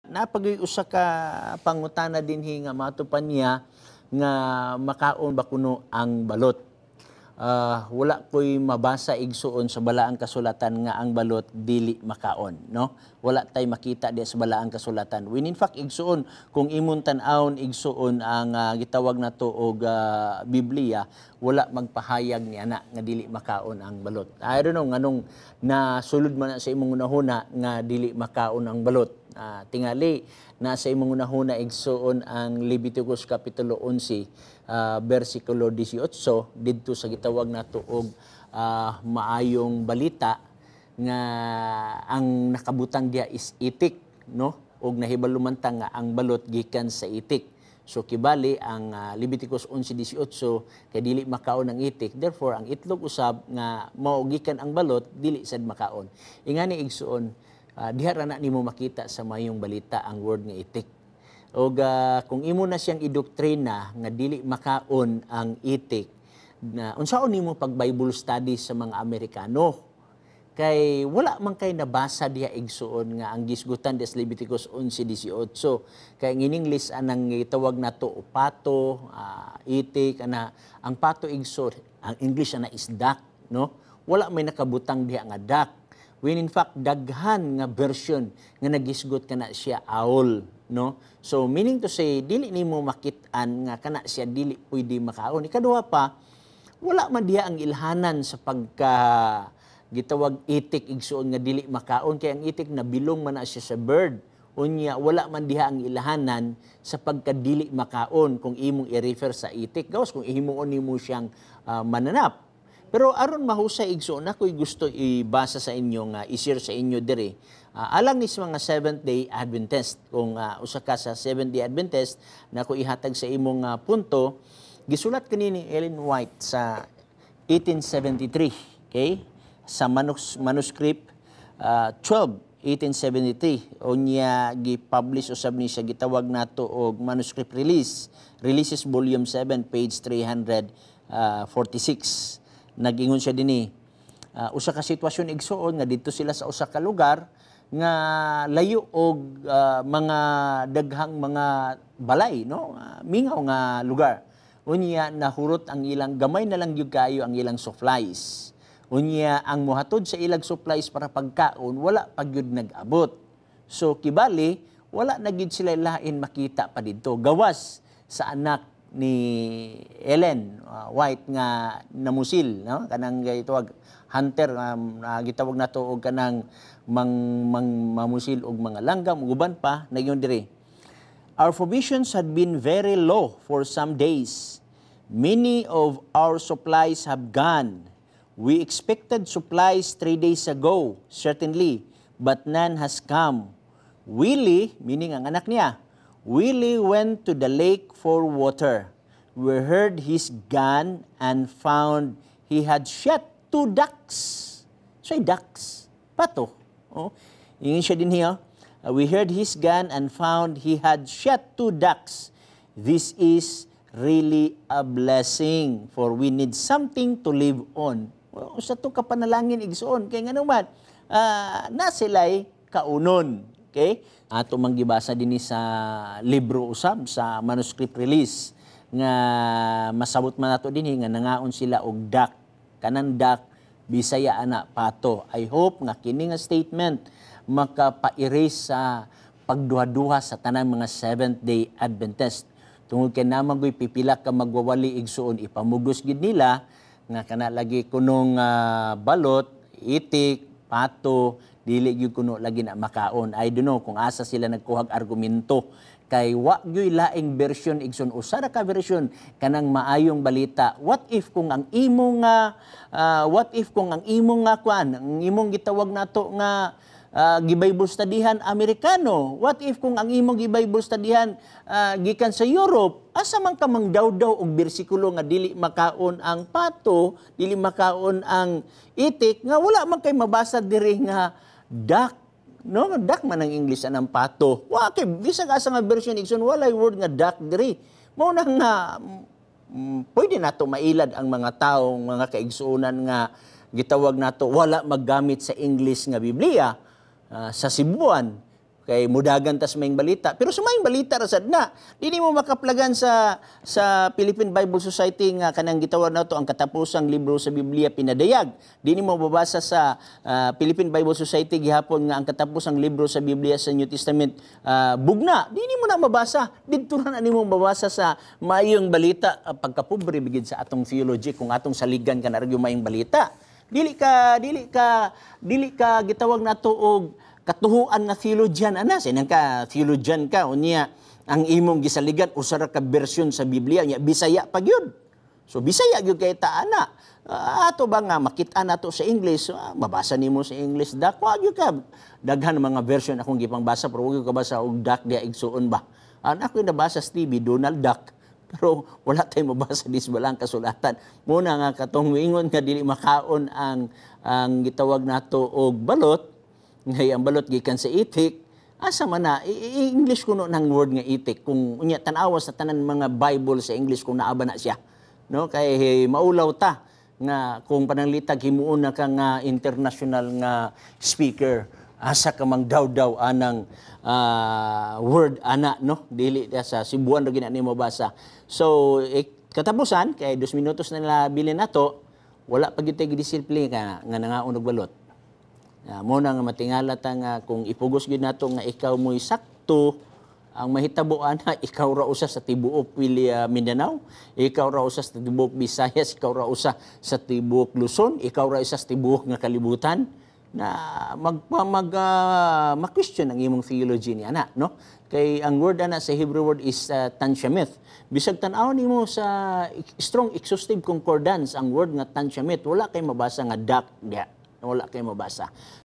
Napagay usa ka pangutana dinhi nga matupan niya nga makaon ba kuno ang balot. Wala ko'y mabasa, igsuon, sa Balaang Kasulatan nga ang balot dili makaon, no? Wala tay makita di sa Balaang Kasulatan. When in fact, igsuon, kung imong tan-awon, igsuon, ang gitawag nato og Biblia, wala magpahayag ni ana nga dili makaon ang balot. I don't know nganong nasulod man na sa imong hunahuna nga dili makaon ang balot. Tingali nasa imong hunahuna, igsuon, ang Leviticus kapitulo 11 bersikulo 18 didto sa gitawag nato og Maayong Balita nga ang nakabutang diha is itik, no? Og nahibalo man ta nga ang balot gikan sa itik. So kibali ang Leviticus 11:18 kay dili makaon ang itik, therefore ang itlog usab nga mao gikan ang balot dili sad makaon. Ingani, igsuon, diha ra na nimo makita sa Maayong Balita ang word nga itik. Og kung imo na siyang idoktrina nga dili makaon ang itik, na unsaon nimo pag Bible study sa mga Amerikano? Kay wala man kay nabasa diha, igsuon, nga ang gisgutan des Leviticus 11:18. Kay ang in English anang gitawag nato pato, itik ana. Ang pato, igsuon, ang English ana is duck, no? Wala may nakabutang diha nga duck. When in fact daghan nga version nga nagisgot kana siya owl, no? So meaning to say, dili nimo makit-an nga kana siya dili pwede makaon. Ikaduha pa, wala man diha ang ilhanan sa pagka gitawag itik, igsuon, nga dili makaon, kay ang itik nabilong man na siya sa bird. Unya wala man diha ang ilhanan sa pagkadili makaon kung imong i-refer sa itik, gawas kung himuon nimo siyang mananap. Pero aron mahusay, igsuon, ako'y gusto ibasa sa inyo nga i-share sa inyo diri alang ni sa mga Seventh Day Adventist. Kung usa ka sa Seventh Day Adventist na ako ihatag sa imong punto, gisulat kani ni Ellen White sa 1873, okay, sa manuscript 12 1873. Unya gi-publish usab ni siya gitawag nato og Manuscript Releases volume 7 page 346. Nag-ingon siya dinhi, usa ka sitwasyon, igsuon, nga didto sila sa usa ka lugar nga layo og mga daghang mga balay, no? Mingaw nga lugar. Unya nahurot ang ilang, gamay na lang gyud kayo ang ilang supplies. Unya ang mohatod sa ilang supplies para pagkaon wala pa gyud nag-abot. So kibali wala na gyud sila lain makita pa didto gawas sa anak ni Ellen White nga namusil, no? Kanang gitawag hunter, gitawag nato og kanang mang, mang mamusil og mga langgam ug uban pa. Nagyon diri, "Our provisions had been very low for some days. Many of our supplies have gone. We expected supplies 3 days ago, certainly, but none has come. Willie," meaning ang anak niya, "Willie went to the lake for water. We heard his gun and found he had shot two ducks." So, ducks. Pato. Oh. Ingon siya din hiya. "We heard his gun and found he had shot two ducks. This is really a blessing, for we need something to live on." Well, usa to ka panalangin, igsuon. Kay nga naman, na sila'y kaunon. Okay? Ato mang gibasa dinhi sa libro usab sa Manuscript Release nga masabot man nato dinhi nga nangaon sila og duck. Kanang duck, Bisaya ana pato. I hope nga kini nga statement makapa-erase sa pagduha-duha sa tanang mga Seventh Day Adventist. Tungod kay naa man goy pipila ka magwawali, igsuon, ipamugos gid nila nga kana lagi kunong balot, itik, pato, dili gyud kuno lagi na makaon. I don't know kung asa sila nagkuhag argumento kay wa gyuy laing version, igsoon, usa ra ka version, kanang Maayong Balita. What if kung ang imong nga kwan, ang imong gitawag nato nga gi-Bible studyhan Amerikano? What if kung ang imong gi-Bible studyhan gikan sa Europe? Asa man ka mangdawdaw og bersikulo nga dili makaon ang pato, dili makaon ang itik, nga wala man kay mabasa diri nga duck, no? Duck man ang English anang pato. Wa kay bisag asa nga version, igsoon, walay word nga duck diri. Mao na nga pwede nato mailad ang mga taong mga kaigsuonan nga gitawag nato wala maggamit sa English nga Biblia sa Cebuan. Kay mudagan tas maayong balita. Pero sa maayong balita ra sad na, dili mo makaplagan sa Philippine Bible Society nga kanang gitawag nato ang katapusang libro sa Biblia pinadayag. Dili mo mabasa sa Philippine Bible Society gihapon nga ang katapusang libro sa Biblia sa New Testament bugna. Dili mo na mabasa. Didto ra na nimo mabasa sa maayong balita. Pagkapobre bigid sa atong theology kung atong saligan kana ra gyud maayong balita. Dili ka gitawag nato og katuhuan nga theologian ana. Sinang ka theologian ka, unya ang imong gisaligan usa ra ka version sa Biblia, nya Bisaya pa gyud. So Bisaya gyud kay ta ana. Ato ba nga makita nato sa English, mabasa nimo sa English duck, wa gyud ka daghan mga version akong gipangbasa, pero wa gyud ka basa og duck diya, igsuon ba. Ana ako nabasa sa TV, Donald Duck, pero wala tayo mabasa dis balang kasulatan. Muna nga katong miingon nga dili makaon ang gitawag nato og balot, ngay ang balot gikan sa itik, asa man na English kuno ng word nga itik? Kung unya tan-awa sa tanan mga Bible sa English kung naa ba na siya. No, kay maulaw ta nga kung pananglitag himuon na ka nga international nga speaker, asa ka mang daw-daw anang word ana, no? Dili sa Cebuano ra gina nimo basa. So katapusan, kay 2 minutos na nila bilin nato, wala pa gyud tay gidisiplina ka nga nangaon og balot. Mo na nga matingala ta nga kung ipugos gyud nato nga ikaw mo'y sakto, ang mahitabo ana, ikaw ra usa sa tibuok Mindanao, ikaw ra usa sa tibuok Visayas, ikaw ra usa sa tibuok Luzon, ikaw ra usa sa tibuok nga kalibutan na mag mag ma-question ang imong theology ni ana, no? Kay ang word ana sa Hebrew word is tanshamith. Bisag tan-aw nimo sa Strong Exhaustive Concordance ang word nga tanshamith, wala kay mabasa nga duck diha, wala kay mabasa.